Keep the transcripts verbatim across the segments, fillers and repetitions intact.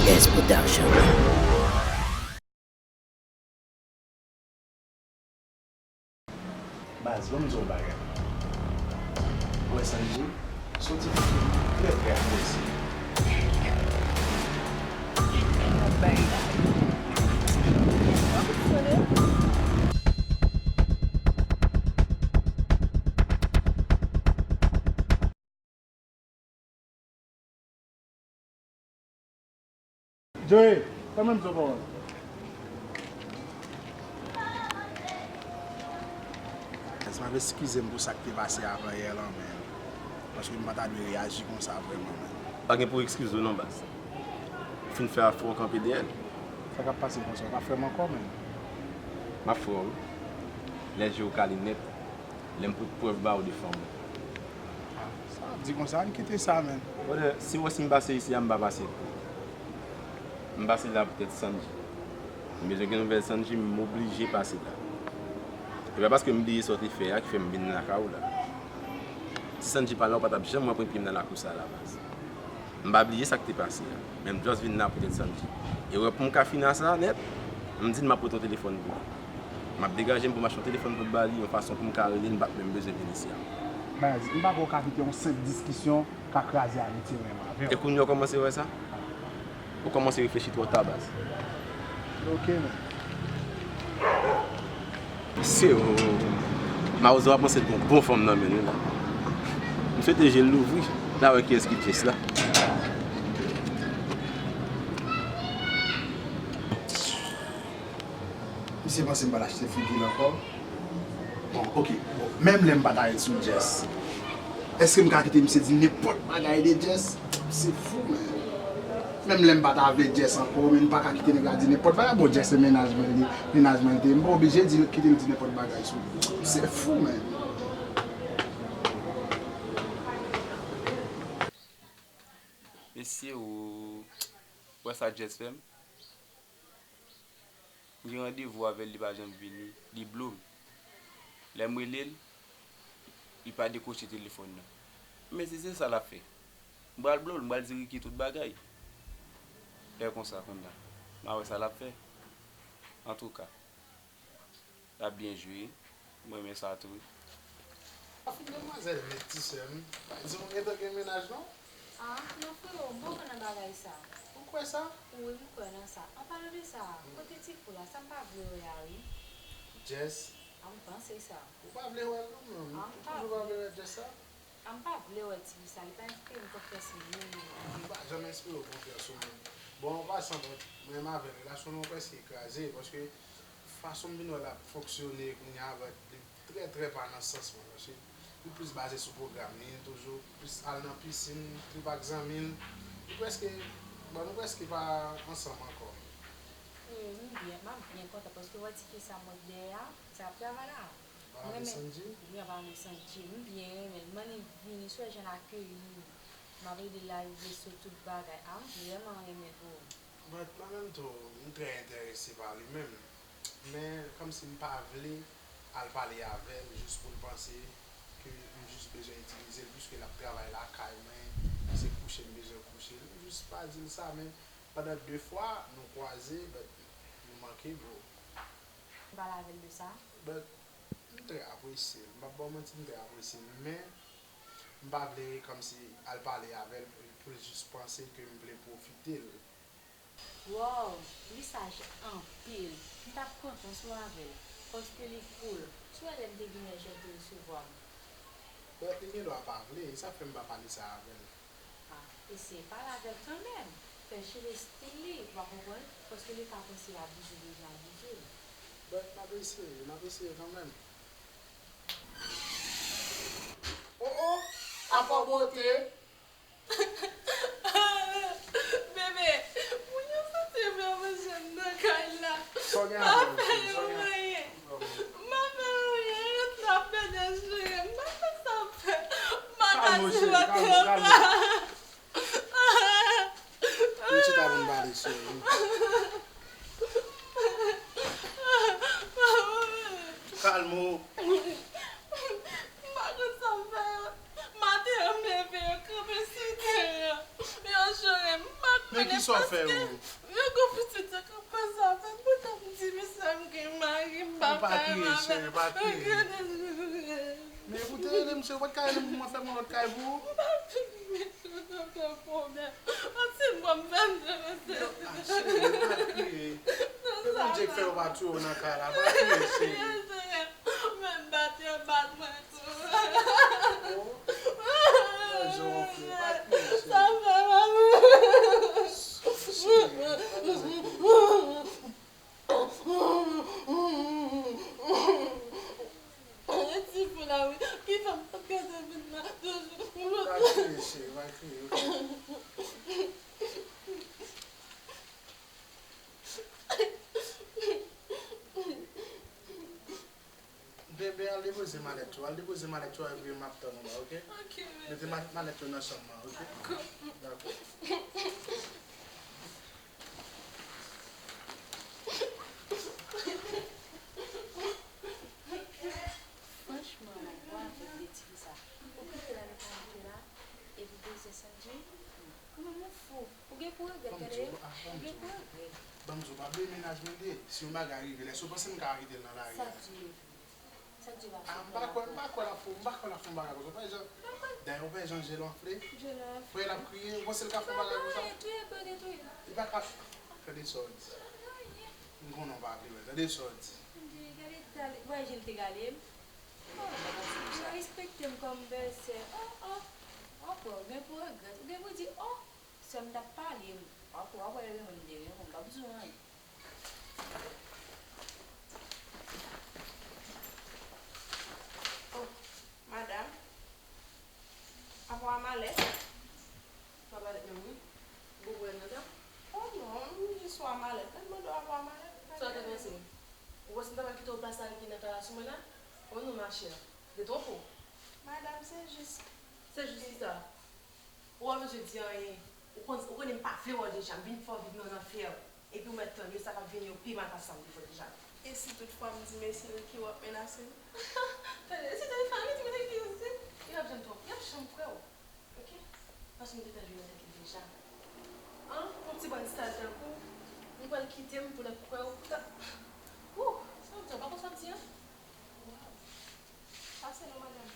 S Production. Baz, ban m di w yon bagay. Ou wè Sandji, se yon tifi ki trè, trè apresye. Joey, fè mwen di w pawòl. Guys, m ap eskize m pou sa k te pase avan yè lan, men. Paske m pa ta dwe reyaji konsa vrèman, men. Pa gen pou eskize w non, baz. Ou fin fè afè w kanpe dèyè l. Sa k ap pase konsa, w pa frè m ankò, men. M ap frè w, wi. Lè je w kale nèt, lè m pot prèv ba w de fanm ou. Ah, sa w ap di konsa, ann kite sa, men. Brother, si w wè si m pase isi a, m pa pase. M pase la poutèt Sandji. M bezwen gen nouvèl Sandji, m oblije pase la. E pa paske m bliye sa w te fè a ki fè m vin lakay ou la. Si Sandji pa la, ou pa t ap janm wè pwen pye m nan lakou sa a la, baz. M pa bliye sa k te pase a, men m just vin la poutèt Sandji. E wè, pou m ka fini a sa nèt, m di l m ap pote yon telefòn pou li. M ap degaje m pou m achte yon telefòn pou m ba li, yon fason pou m ka rele l, m p ap menm bezwen vin isi a. Baz, m pa kwè w ka kite yon senp diskisyon ka kraze amitye mwen avè w. E kounye a w kòmanse wè sa? Ou kòmanse reflechi twò ta, baz. Ok, men. Mesye o, Mawozo pa panse l gon bon fanm nan men li la. M swete je l louvri, l a wè kiyès ki Jess la. Misye panse m pral achte figi l ankò. Bon, ok. Bon, menm lè m pa ta ret sou Jess, èske m ka kite misye di nenpòt bagay de Jess? Se fou, men. Menm lè m pa ta vle Jess ankò, men m pa ka kite nèg la di nenpòt bagay. Bon, Jess se mennaj mwen li, mennaj mwen li te ye. M pa oblije di, kite l di nenpòt bagay sou li. Se fou, men. Mesye o, wè sa Jess fè m? M gen randevou avè l, li pa janm vini, li blo m. Lè m rele l, li pa dekwoche telefòn nan. Men si se sa l ap fè, m pral blo l, m pral di Ricky tout bagay. Fè konsa konnya, m a wè sa l ap fè. Antouka, l ap byen jwe, m renmen sa tou wi. Afè demwazèl nèt ti sè m, pa di m ou gentan gen mennaj non. Ah non freo, m poko nan bagay sa. Ou kwè sa? Wi, m kwè nan sa. An palan de sa, kote ti fou la, sa m pa vle wè a wi. Jess? Ah, m panse sa. Ou pa vle wè l non menm? Ah, m pa vle. Ou toujou pa vle wè Jess sa? Ah, m pa vle wè ti fi sa, li pa enspire m konfyans menm. Li pa janm enspire w konfyans ou menm. Bon, an pasan, mwen menm avè l, relasyon nou prèske kraze, paske fason m vin wè l ap fonksyone kounye a, li trè, trè pa nan sans mwen, paske li plis baze sou pwogram li, toujou plis al nan pisin, trip ak zanmi l. Li prèske, bon, nou prèske pa ansanm ankò. Wi, m byen, m ap byen kontan, paske w wè ti fi sa m wè dèyè a, sa ap travay la. Ou pa vle Sandji? Wi, an pa vle Sandji. M byen renmen l. M annik vini, si w wè jan l akeyi m. M ap ede l arive sou tout bagay. Ah, m vrèman renmen l, bro. But mwen menm tou, m trè enterese pa li menm. Men, kòmsi m pa vle al pale avè l jis pou l panse ke m jis bezwen itilize l, piske l ap travay lakay mwen, se kouche m bezwen kouche l. M jis pa di l sa, men pandan de fwa nou kwaze, but nou manke, bro. Ou pale avè l de sa? But m trè apresye l. M p ap ba w manti, m trè apresye l. Men, m pa vle kòmsi al pale avè l pou, pou l jis panse ke m vle pwofite l. Wow, li saj anpil. M t ap kontan si w avè l, paske li cool. Si w wè lè m te vini yè jan l te resevwa m. But li gendwa pa vle, e sa fè m pa pale sa avè l. Ah, eseye pale avè l kanmenm. Fè chire stil li, w a konprann, paske li ka panse l abije, bezwen abije. But m ap eseye, m ap eseye kanmenm. Oh oh, apa bote! Bebe, moun yo santi yo fè manje m nan kay la. Sa w gen avè l, cheri? Sa w gen avè l? M pa fè anyen. M pa fè anyen. Ret la pèdi cheri. M pa fè sa m fè. M pa ka sipote ankò. Kalme w, cheri, kalme w, kalme w. Vin chita pou n pale, cheri. Kalme w. M pa konn sa m fè a. Maten an m leve, yo kanpe sou teren an. Yo jere m, m pa konnen Sa w fè ou? Yo gon pitit sa k ap pase avè m, pou ta m di misye m gen mari, m pa pa kriye, cheri, pa kriye. Men ou te rele misye, ou pa t ka rele m pou mwen fè m yon lòt kay pou ou? M pa vin met yo nan pwoblèm. Anti m ban m fè m travèse. Ah, cheri, pa kriye. Se Bondye k fè yo pa touye w nan kay la, pa kriye, cheri. Men bat yo bat mwen tou. Oh, sa fè m mal. Ti fou la wi, ki fè m pa kase vin la toujou. Pa kriye, cheri, pa kriye, ok? Bebe, al depoze malèt yo. Al depoze malèt yo epi m ap tann ou la, ok? Ok, bebe. Mete ma- malèt yo nan chanm nan, ok? Dakò. Dakò. Franchman, mwen pa avèk de ti fi sa. Ou kite l ale pa antre la, epi bezwen Sandji. Ou menm ou fou. Ou gen pou regrèt, gade. Ou gen pou regrèt. Ban m di w, pa bliye mennaj mwen li ye. Si yon bagay rive, lè si w panse m ka kite l nan lari a. Sa k di yo fè? Sa k di yo pa fè? Ah, m pa kwè, m pa kwè l ap fè, m pa kwè l ap fè yon bagay konsa. Ou pa wè jan, dayè, ou pa wè jan je l anfle? Je l anfle. Ou wè l ap kriye, ou panse l ka fè yon bagay konsa? Detwi, detwi, detwi. Li pa ka, tande sa w di. M konnen w pa vle wè, tande sa w di. Gade, gade, gade, wè jan l te gade m. Oh, li respekte m kòm bèlsè. Oh, oh. W ap wè, ou gen pou regrèt. Ou gen pou di, oh, sè m t ap pale m. W ap wè, w ap wè l renmen m, li renmen m, m p ap di w anyen. Oh, madanm. Apa w a malèt? Apa w a malèt menm wi. Gwo pwoblèm nan sa? Oh non, m jis w a malèt. Mwen mande w apa w a malèt. Sa w te panse? Ou panse m ta pral kite w pase ak li nan kay la sou mwen la? Oh non, machè. Detwonpe w. Madanm, se jis. Se jis kisa? Ou pa bezwen di anyen. Ou konn, ou konnen m pa vle wè w deja. M vin fè w viv nan lanfè. Epi ou mèt tann yo, sa k ap vini yo pi mal pase sa m te fè w deja. E si toutfwa m di mesye yo ki w ap menase m? Tande, si toutfwa m di mesye yo ki w ap, y ap janm twò, y ap janm kwè w. Ok? Paske m te pèdi nan tèt li deja. An, yon ti bann sal tankou w, ou pral kite m pou l ap kwè w. Wouh! Sa m di, w pa konn sa m di a? Waw! Pase non, madanm.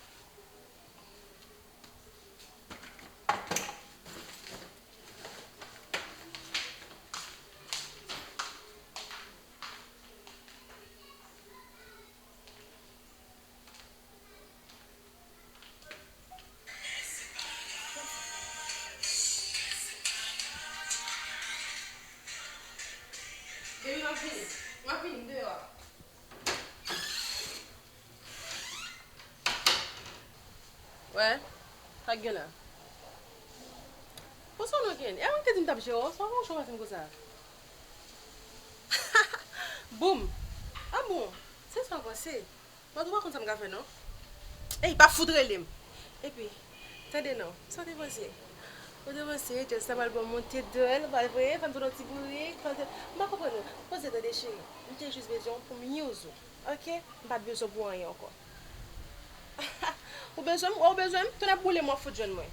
Baby, m ap vini. M ap vini, m deyò a. Wè, sa k gen la? Bon, sa w nan ken? E mwen ki te di m t ap jere w, sa w fè yon cho pase m konsa? Boum! Ah bon? Se sa w panse? Mwen tou pa konn sa m ka fè non. Ey, pa fout rele m. Epi, tande non, sa w te panse? Ou te panse Jess la pral ba w monte dwèl, pa vre? Fè m fè w yon ti bourik, fè m fè, m pa konprann ou. Poze tande cheri, m te jis bezwen w pou m use ou. Ok? M pa t bezwen w pou anyen ankò. Ou bezwen m? Ou bezwen m? Tonnè boule m, w ap fout jwenn mwen.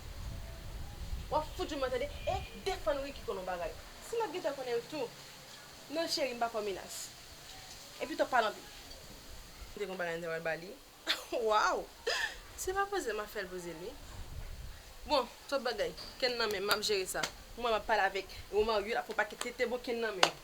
W ap fout jwenn mwen, tande? E defann Ricky konn yon bagay. Si m ap gentan konnen l tou. Non, cheri, m pa fè w menas. Epi tou, pale anpil. M te gon bagay m te pral ba li. Waw! Se pa poze m ap fè l poze l, wi. Bon, tout bagay, kenn nan men m, m ap jere sa. Mwen, m ap pale avèk Romario, l ap fè yon pakèt tete, bon, kenn nan men m.